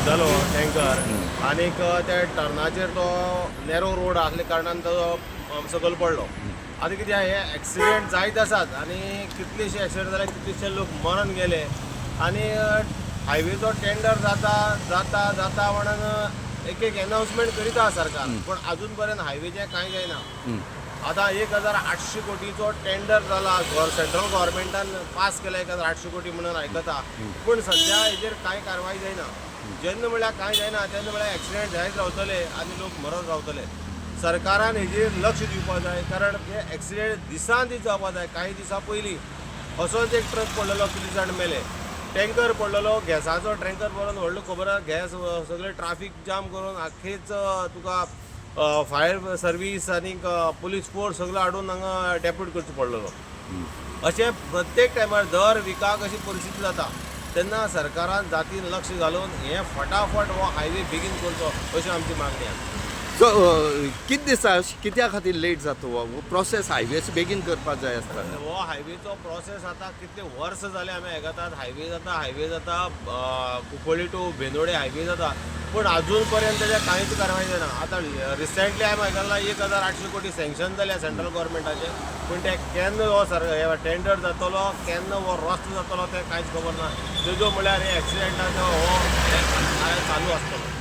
वयतालो टँकर आनीक त्या टर्नाचेर तो नॅरो रोड आसल्या कारणान तो सकयल पडलो. आतां कितें हे एक्सिडेंट जायत आसात आनी कितलेशे एक्सिडेंट जाले, कितलेशे लोक मरण गेले आनी हायवेचो टेंडर जाता जाता जाता म्हणून एक एक एनाउन्समेंट करीत आसा सरकार, पूण अजून पर्यंत हायवेचें कांय जायना. आतां 1800 कोटीचो टेंडर जाला, सेंट्रल गव्हर्मेंटान पास केला 1800 कोटी म्हणून आयकता, पूण सद्या हेजेर कांय कारवाय जायना. जेन्ना म्हळ्यार कांय जायना तेन्ना म्हळ्यार एक्सिडेंट जायत रावतले आनी लोक मरत रावतले. सरकारान हेजेर लक्ष दिवपाक जाय, कारण हे एक्सिडेंट दिसान दीस जावपाक जाय. कांय दिसां पयलीं असोच एक ट्रक पडलेलो, कितले जाण मेले. टँकर पडलेलो, गॅसाचो टँकर भरून व्हडलो, खबर आहा, गॅस सगळे ट्राफीक जाम करून आख्खेच तुका फायर सर्वीस आनीक पुलीस फोर्स सगळो हाडून हांगा डेप्यूट करचो पडलेलो. अशें प्रत्येक टायमार दर विकाक अशी परिस्थिती जाता, तेन्ना सरकारान जातीन लक्ष घालून हें फटाफट हो हायवे बेगीन करचो अशी आमची मागणी आसा. सो कितें दिसता, कित्या खातीर लेट जाता हो प्रोसेस? हायवेस बेगीन करपाक जाय आसता. हो हायवेचो प्रोसेस आतां कितले वर्स जाले आमी आयकतात, हायवे जाता, हायवे जाता, कुंकळ्ळी टू बेंदोडे हायवे जाता, पूण अजून पर्यंत तेजेर कांयच कारवाय जायना. आतां रिसेंटली हांवें आयकलां 1800 कोटी सँक्शन जाल्या सेंट्रल गव्हर्मेंटाचे, पूण ते केन्ना हो सर टेंडर जातलो, केन्ना हो रस्तो जातलो तें कांयच खबर ना. तेजो म्हळ्यार हे एक्सिडेंटाचो हो चालू आसतलो.